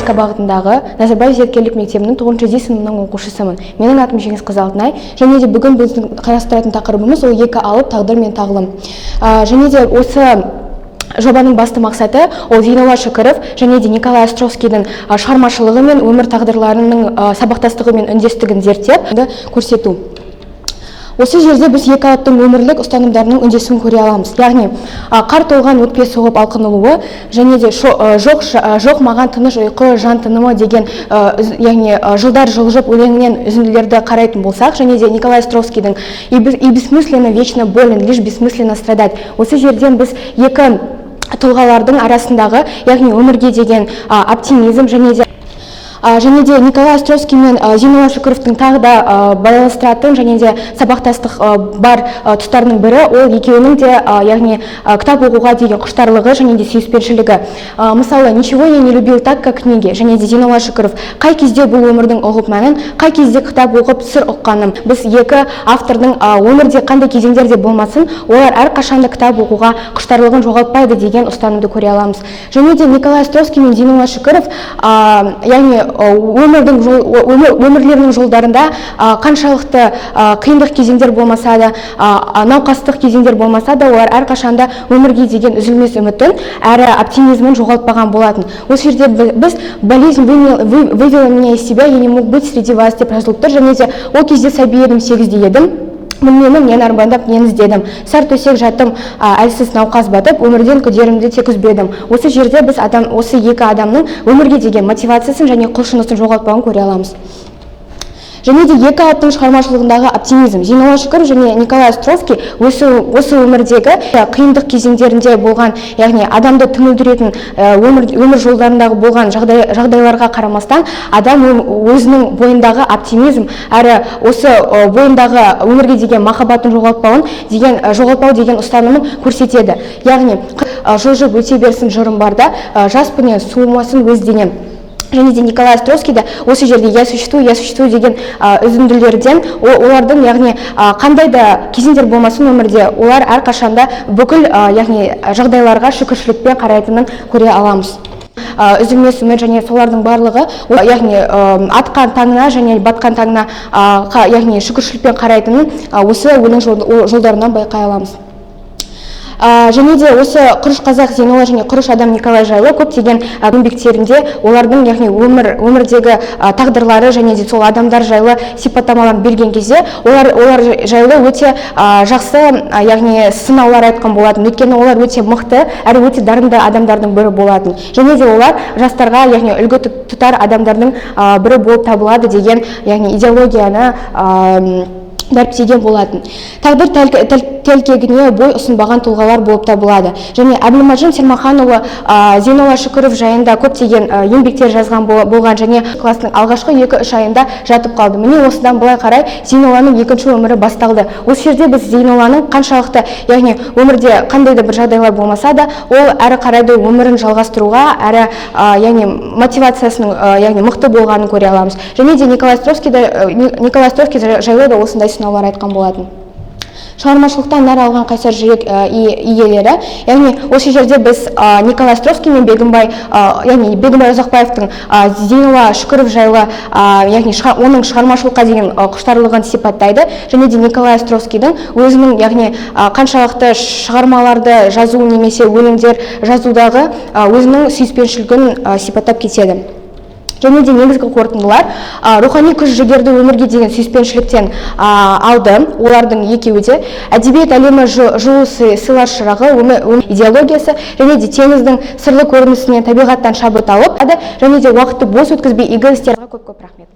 Журналистика бағытындағы Назарбаев зияткерлік мектебінің 9 Д сыныбының оқушысымын. Менің атым Жеңісқызы Алтынай. Және де бүгін біздің қарастыратын тақырыбымыз ол екі алып тағдыр мен тағлым. Және де осы жобаның басты мақсаты ол Зейнолла Шүкіров және де Николай Островскийдің шығармашылығы мен өмір тағдырларының сабақтастығы мен үндестігін зерттеп көрсету. Осы жерде біз екі алыптың өмірлік ұстанымдарының үндесуін көре аламыз. Яғни, қар толған өкпе соғып алқынылуы және де жоқ маған тыныш ұйқы, жан тынымы деген, яғни, жылдар жылжып өлеңінен үзінділерді қарайтын болсақ, және де Николай Островскийдің «И бессмысленно вечно болен, лишь бессмысленно страдать». Осы жерден біз екі тұлғалардың арасындағы, яғни, өмірге деген оптимизм және де Николай Островский мен Зейнолла Шүкіровтің тағы да байланыстыратын және де сабақтастық бар тұстарының бірі ол екеуінің де, яғни, кітап оқуға деген құштарлығы және де сүйіспеншілігі. Мысалы, «Ничего я не любил так, как книги», және де Зейнолла Шүкіров «Қай кезде бұл өмірдің ұғып мәнін, қай кезде кітап оқып сыр ұққаным». Біз екі автордың өмірде қандай кезеңдерде болмасын, олар әрқашанда кітап оқуға құштарлығын жоғалтпайды деген ұстанымды көре аламыз. Және де Николай Островский мен Зейнолла Шүкіров, яғни, өмірдің жол, өмірлерінің жолдарында қаншалықты қиындық кезеңдер болмаса да, науқастық кезеңдер болмаса да, олар әрқашанда өмірге деген үзілмес үмітін әрі оптимизмін жоғалтпаған болатын. Осы жерде біз «Болезнь вывела меня из себя, я не мог быть среди вас» деп жазылып тұр. Және де «Ол кезде сәби едім, 8-де едім, білмеймін, нені армандап, нені іздедім, сар төсек жаттым, әлсіз науқас батып, өмірден күдерімді тек үзбедім». Осы жерде біз адам осы екі адамның өмірге деген мотивациясын және құлшынысын жоғалтпауын көре аламыз. Және де екі алыптың шығармашылығындағы оптимизм. Зейнолла Шүкіров және Николай Островский осы өмірдегі қиындық кезеңдерінде болған, яғни, адамды түңілдіретін өмір жолдарындағы болған жағдайларға қарамастан, адам өзінің бойындағы оптимизм әрі осы бойындағы өмірге деген махаббатын жоғалтпауын деген жоғалтпау деген ұстанымын көрсетеді. Яғни, жылжып өте берсін жырым барда, жаспынен суымасын өз денем. Және де Николай Островский да осы жерде «Я существую, я существую» деген үзінділерден олардың, яғни, қандай да кезеңдер болмасын өмірде, олар әрқашанда бүкіл, яғни, жағдайларға шүкіршілікпен қарайтынын көре аламыз. Үзілмес үміт және солардың барлығы, яғни, атқан таңына және батқан таңына, яғни, шүкіршілікпен қарайтынын осы өлең жолдарынан байқай аламыз. Және де осы құрыш қазақ Зейнолла және құрыш адам Николай жайлы көптеген еңбектерінде олардың, яғни, өмірдегі тағдырлары және де сол адамдар жайлы сипаттамаларын берген кезде, олар жайлы өте жақсы, яғни, сынаулар айтқан болатын. Өйткені олар өте мықты әрі өте дарынды адамдардың бірі болатын және де олар жастарға, яғни, үлгі тұтар адамдардың бірі болып табылады деген, яғни, идеологияны дәріптеген болатын. Тағдыр тәлкегіне бой ұсынбаған тұлғалар болып табылады. Және Әбілмәжін Сермаханұлы Зейнолла Шүкіров жайында көптеген еңбектер жазған болған және класстың алғашқы 2-3 айында жатып қалды. Міне, осыдан былай қарай Зейнолланың екінші өмірі басталды. Осы жерде біз Зейнолланың қаншалықты, яғни, өмірде қандай да бір жағдайлар болмаса да, ол әрі қарай да өмірін жалғастыруға әрі, яғни, мотивациясының, яғни, мықты болғанын көре аламыз. Және де Николай Островский жайлы да осындай сынаулар айтқан болатын. Шығармашылықтан нәр алған қайсар жүрек иелері. Яғни, осы жерде біз Николай Островский мен Бегімбай, яғни, Бегімбай Ұзақбаевтың Зейнолла Шүкіров жайлы, яғни, оның шығармашылыққа деген құштарлығын сипаттайды. Және де Николай Островскийдің өзінің, яғни, қаншалықты шығармаларды жазу немесе өлеңдер жазудағы өзінің сүйіспеншілігін сипаттап кетеді. Және де негізгі қорытындылар: рухани күш жігерді өмірге деген сүйіспеншіліктен алды олардың екеуі де. Әдебиет әлемі жылу сыйлар шырағы, өмір идеологиясы және де теңіздің сырлы көрінісінен, табиғаттан шабыт алып және де уақытты бос өткізбей игі істер. Көп көп рахмет.